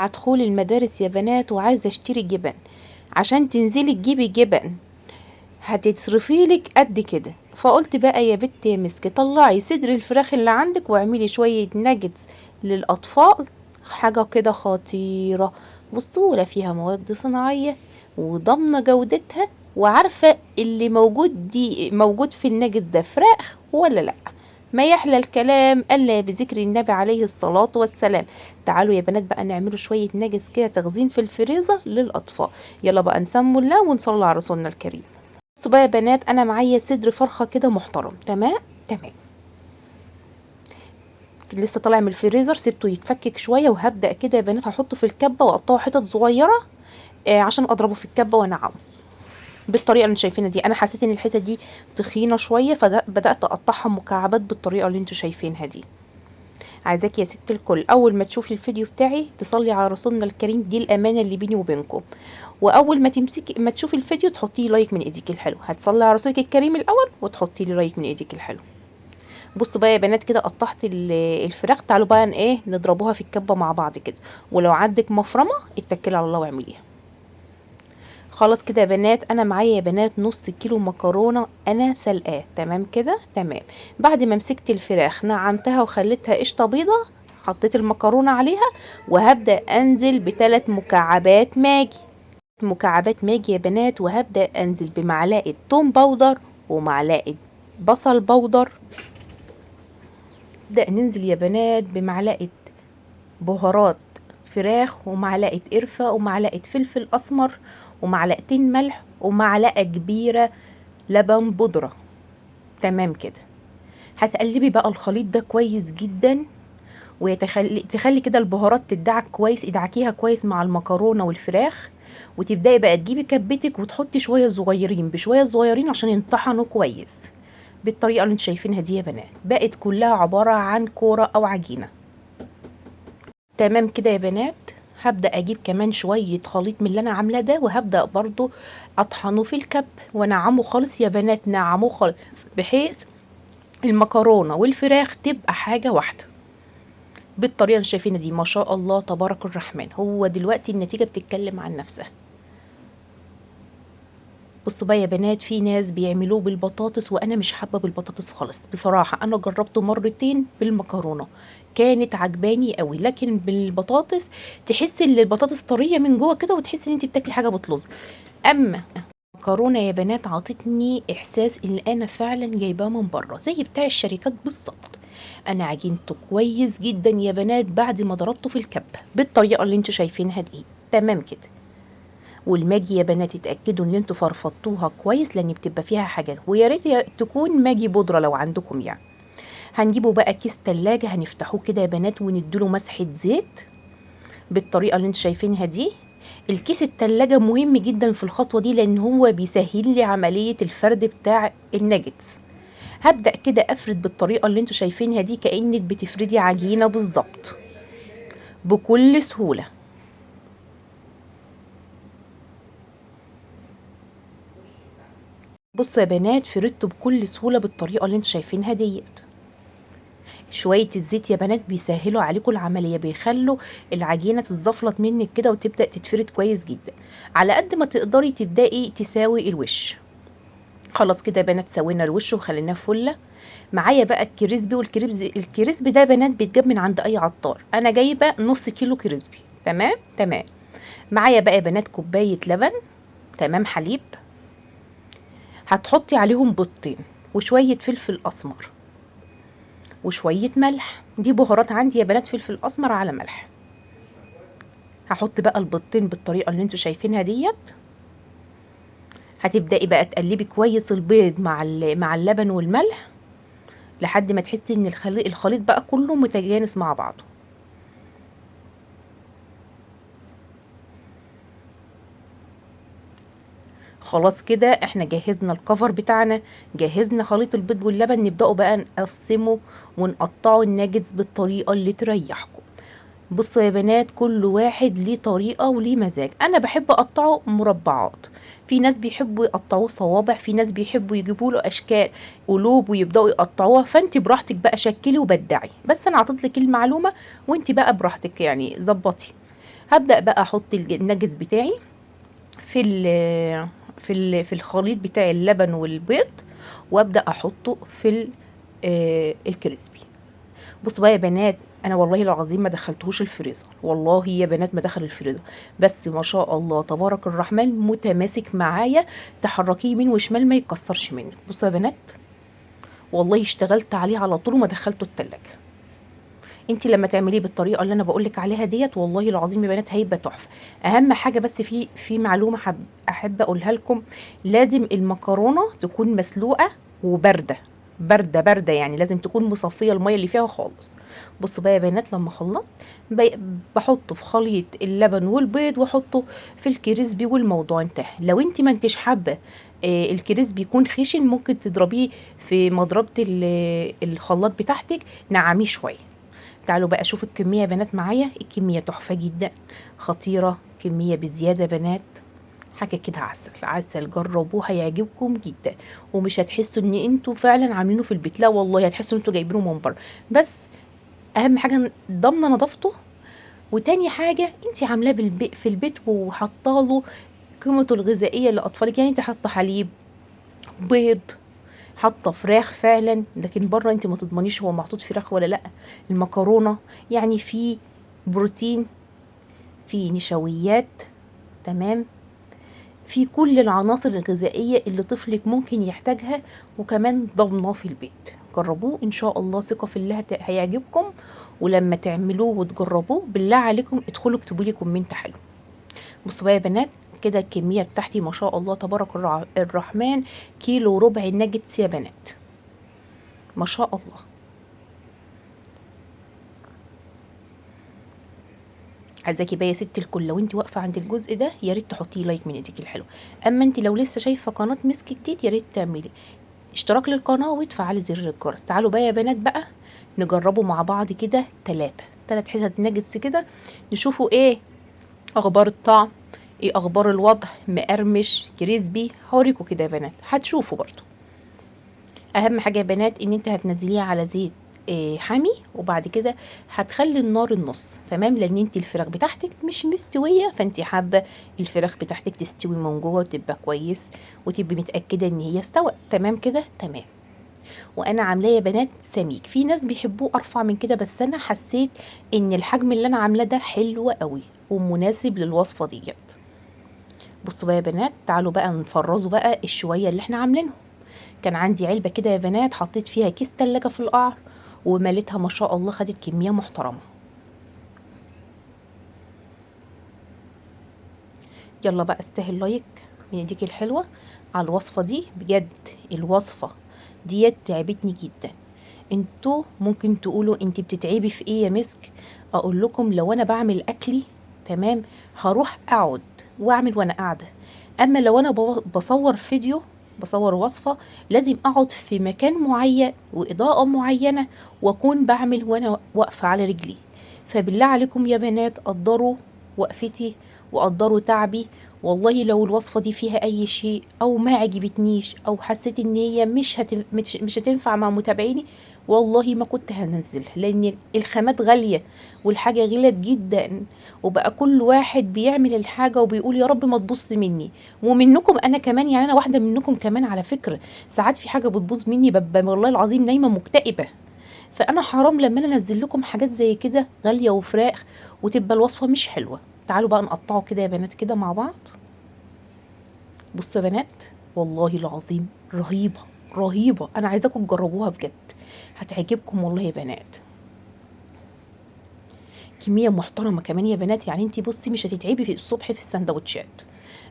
دخول المدارس يا بنات وعايزه اشتري جبن، عشان تنزلي تجيبي جبن هتصرفي لك قد كده. فقلت بقى يا بت يا مسك، طلعي صدر الفراخ اللي عندك واعملي شوية ناجتس للاطفال، حاجة كده خطيرة. بصوا، لا فيها مواد صناعية وضامنه جودتها، وعارفه اللي موجود دي موجود في الناجتس ده فراخ ولا لا. ما يحلى الكلام الا بذكر النبي عليه الصلاة والسلام. تعالوا يا بنات بقى نعملوا شوية ناجتس كده تخزين في الفريزر للاطفال. يلا بقى نسموا الله ونصلي على رسولنا الكريم. بصوا بقى يا بنات، انا معايا صدر فرخة كده محترم، تمام تمام، لسه طالع من الفريزر، سبته يتفكك شوية. وهبدا كده يا بنات هحطه في الكبه واقطعه حتت صغيرة، عشان اضربه في الكبه وانعمه بالطريقة اللي انتوا شايفينها دي. انا حسيت ان الحتة دي تخينة شوية، فبدات اقطعها مكعبات بالطريقة اللي انتوا شايفينها دي. عايزاكي يا ست الكل اول ما تشوفي الفيديو بتاعي تصلي على رسولنا الكريم، دي الامانة اللي بيني وبينكم. واول ما تشوفي الفيديو تحطي like من ايديك الحلو. هتصلي على رسولك الكريم الاول وتحطي لي like من ايديك الحلو. بصوا بقى يا بنات كده قطعت الفراخ، تعالوا بقى نضربوها في الكبه مع بعض كده. ولو عندك مفرمه اتكلي على الله واعمليها. خلاص كده يا بنات، انا معايا يا بنات نص كيلو مكرونه انا سلقاه، تمام كده تمام. بعد ما مسكت الفراخ نعمتها وخليتها قشطه بيضة، حطيت المكرونه عليها، وهبدا انزل بثلاث مكعبات ماجي، مكعبات ماجي يا بنات. وهبدا انزل بمعلقه توم powder ومعلقة بصل powder. نبدا ننزل يا بنات بمعلقه بهارات فراخ ومعلقة قرفه ومعلقة فلفل اسمر ومعلقتين ملح ومعلقة كبيرة لبن بودره، تمام كده. هتقلبي بقى الخليط ده كويس جدا، وتخلي كده البهارات تدعك كويس، ادعكيها كويس مع المكرونه والفراخ. وتبداي بقى تجيبي كبتك وتحطي شوية صغيرين بشوية صغيرين عشان ينطحنوا كويس بالطريقة اللي انتوا شايفينها دي يا بنات. بقت كلها عبارة عن كورة او عجينه، تمام كده يا بنات. هبدا اجيب كمان شوية خليط من اللي انا عاملاه ده، وهبدا برضو اطحنه في الكب وانعمه خالص يا بنات، نعموه خالص بحيث المكرونه والفراخ تبقى حاجة واحدة بالطريقة اللي شايفينها دي. ما شاء الله تبارك الرحمن، هو دلوقتي النتيجة بتتكلم عن نفسها. بصوا بقى يا بنات، في ناس بيعملوه بالبطاطس، وانا مش حابة بالبطاطس خالص بصراحة. انا جربته مرتين بالمكرونه كانت عجباني قوي، لكن بالبطاطس تحس ان البطاطس طرية من جوه كده، وتحس ان انت بتاكلي حاجة بتلظ. اما المكرونه يا بنات عطتني احساس ان انا فعلا جايباه من بره زي بتاع الشركات بالظبط. انا عجنته كويس جدا يا بنات بعد ما ضربته في الكبه بالطريقة اللي انتوا شايفينها دي، تمام كده. والماجي يا بنات اتاكدوا ان انتوا فرفضتوها كويس، لان بتبقى فيها حاجات، ويا ريت تكون ماجي بودره لو عندكم يعني. هنجيبه بقى كيس تلاجة، هنفتحوه كده يا بنات ونديله مسحه زيت بالطريقة اللي انتوا شايفينها دي. الكيس التلاجة مهم جدا في الخطوة دي، لان هو بيسهل لي عملية الفرد بتاع الناجتس. هبدا كده افرد بالطريقة اللي انتوا شايفينها دي، كانك بتفردي عجينه بالظبط بكل سهولة. بصوا يا بنات، فردته بكل سهولة بالطريقة اللي انتوا شايفينها ديت. شوية الزيت يا بنات بيسهلوا عليكم العملية، بيخلوا العجينة تتزفلط منك كده وتبدا تتفرد كويس جدا. على قد ما تقدري تبداي تساوي الوش. خلاص كده يا بنات سوينا الوش وخليناه فله. معايا بقى ال crispy، وال crispy ال crispy ده يا بنات بيتجاب من عند اي عطار. انا جايبه نص كيلو crispy، تمام تمام. معايا بقى يا بنات كوباية لبن، تمام، حليب. هتحطي عليهم بيضتين وشوية فلفل اسمر وشوية ملح. دي بهارات عندي يا بنات، فلفل اسمر على ملح. هحط بقى البيضتين بالطريقة اللي انتوا شايفينها ديت. هتبداي بقى تقلبي كويس البيض مع اللبن والملح لحد ما تحسي ان الخليط بقى كله متجانس مع بعضه. خلاص كده احنا جهزنا الكفر بتاعنا، جهزنا خليط البيض واللبن. نبداوا بقى نقسمه ونقطعه الناجتس بالطريقة اللي تريحكم. بصوا يا بنات، كل واحد ليه طريقه وليه مزاج. انا بحب اقطعه مربعات، في ناس بيحبوا يقطعوه صوابع، في ناس بيحبوا يجيبوا له اشكال قلوب ويبداوا يقطعوها. فانت براحتك بقى شكلي وبدعي، بس انا عطيت لك المعلومة وانت بقى براحتك يعني ظبطي. هبدا بقى احط الناجتس بتاعي في ال في ال في الخليط بتاع اللبن والبيض، وابدا احطه في ال crispy. بصوا بقى يا بنات، انا والله العظيم ما دخلتهوش الفريزر، والله يا بنات ما دخل الفريزر، بس ما شاء الله تبارك الرحمن متماسك معايا، تحركيه يمين وشمال ما يتكسرش منك. بصوا يا بنات والله اشتغلت عليه على طول وما دخلته التلاجة. انت لما تعمليه بالطريقة اللي انا بقولك عليها ديت والله العظيم يا بنات هيبقى تحفة. اهم حاجة بس في معلومة احب اقولها لكم، لازم المكرونه تكون مسلوقة وبارده، باردة باردة، يعني لازم تكون مصفيه المية اللي فيها خالص. بصوا بقى يا بنات لما خلصت بحطه في خليط اللبن والبيض واحطه في ال crispy والموضوع انتهى. لو انت ما انتش حابة ال crispy يكون خشن، ممكن تضربيه في مضربه الخلاط بتاعتك، نعميه شوية. تعالوا بقى شوفوا الكمية يا بنات معايا، الكمية تحفة جدا، خطيرة، كمية بزيادة يا بنات، حاجة كده عسل عسل. جربوه هيعجبكم جدا، ومش هتحسوا ان انتوا فعلا عاملينه في البيت، لا والله هتحسوا ان انتوا جايبينه من بره. بس اهم حاجة ضامنه نظافته، وتاني حاجة انت عاملاه في البيت وحاطه له قيمته الغذائية لاطفالك، يعني انت حاطه حليب، بيض، حاطه فراخ فعلا، لكن بره انت ما تضمنيش هو محطوط فراخ ولا لا. المكرونه يعني في بروتين، في نشويات، تمام، في كل العناصر الغذائية اللي طفلك ممكن يحتاجها، وكمان ضمناه في البيت. جربوه ان شاء الله، ثقة في الله هيعجبكم. ولما تعملوه وتجربوه بالله عليكم ادخلوا اكتبوا لي comment حلو. بصوا بقى يا بنات كده الكمية بتاعتي ما شاء الله تبارك الرحمن، كيلو وربع الناجتس يا بنات ما شاء الله. عايزاكي بقى يا ست الكل لو انت واقفة عند الجزء ده يا ريت تحطي like من ايديكي الحلوة. اما انت لو لسه شايفه قناة مسك جديد يا ريت تعملي اشتراك للقناة وتفعلي زر الجرس. تعالوا بقى يا بنات بقى نجربه مع بعض كده، 3 حتت ناجتس كده، نشوفوا ايه اخبار الطعم، ايه اخبار الوضع، مقرمش crispy. هوريكم كده يا بنات هتشوفوا برضو. اهم حاجة يا بنات ان انت هتنزليها على زيت حامي، وبعد كده هتخلي النار النص، تمام، لان انت الفراخ بتاعتك مش مستوية، فانت حابة الفراخ بتاعتك تستوي من جوه وتبقى كويس وتبقي متاكدة ان هي استوت، تمام كده تمام. وانا عاملاه يا بنات سميك، في ناس بيحبوه ارفع من كده، بس انا حسيت ان الحجم اللي انا عاملاه ده حلو قوي ومناسب للوصفه ديت. بصوا بقى يا بنات، تعالوا بقى نفرزوا بقى الشويه اللي احنا عاملينهم. كان عندي علبة كده يا بنات حطيت فيها كيس تلاجة في القعر ومليتها ما شاء الله، خدت كمية محترمه. يلا بقى استاهل like من ايديك الحلوة على الوصفة دي، بجد الوصفة ديت تعبتني جدا. انتوا ممكن تقولوا انت بتتعبي في ايه يا مسك؟ اقول لكم لو انا بعمل اكلي تمام هروح اقعد واعمل وانا قاعدة، اما لو انا بصور فيديو، بصور وصفه، لازم اقعد في مكان معين واضاءة معينة واكون بعمل وانا واقفة على رجلي. فبالله عليكم يا بنات قدروا وقفتي وقدروا تعبي. والله لو الوصفة دي فيها اي شيء او ما عجبتنيش او حسيت ان هي مش هتنفع مع متابعيني، والله ما كنت هنزلها، لان الخامات غالية والحاجة غلت جدا، وبقى كل واحد بيعمل الحاجة وبيقول يا رب ما تبوظ مني ومنكم. انا كمان يعني انا واحدة منكم كمان على فكرة، ساعات في حاجة بتبوظ مني ببقى والله العظيم نايمة مكتئبه. فانا حرام لما انا انزل لكم حاجات زي كده غالية وفراخ وتبقى الوصفة مش حلوة. تعالوا بقى نقطعه كده يا بنات كده مع بعض. بصوا يا بنات والله العظيم رهيبة رهيبة، انا عايزاكم تجربوها بجد، هتعجبكم والله يا بنات. كمية محترمه كمان يا بنات، يعني انتي بصي مش هتتعبي في الصبح في السندوتشات،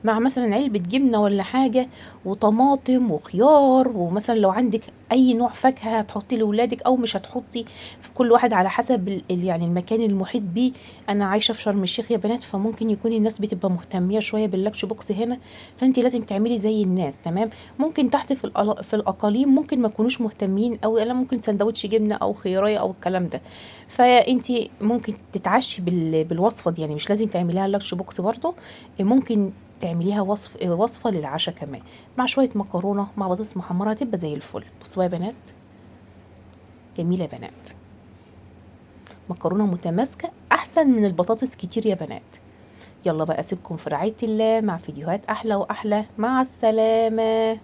مع مثلا علبة جبنه ولا حاجة وطماطم وخيار، ومثلا لو عندك اي نوع فاكهة هتحطي لاولادك او مش هتحطي، كل واحد على حسب يعني المكان المحيط بيه. انا عايشه في شرم الشيخ يا بنات، فممكن يكون الناس بتبقى مهتميه شوية بال lunch box هنا، فانت لازم تعملي زي الناس تمام. ممكن تحت في الاقاليم ممكن ما يكونوش مهتمين قوي، الا ممكن سندوتش جبنه او خياريه او الكلام ده، فانت ممكن تتعشي بالوصفه دي، يعني مش لازم تعمليها lunch box برضه، ممكن تعمليها وصفه للعشاء كمان، مع شوية مكرونه مع بطاطس محمرة، هتبقى زي الفل. بصوا يا بنات جميلة يا بنات، مكرونه متماسكة احسن من البطاطس كتير يا بنات. يلا بقى اسيبكم في رعاية الله مع فيديوهات احلى واحلى. مع السلامة.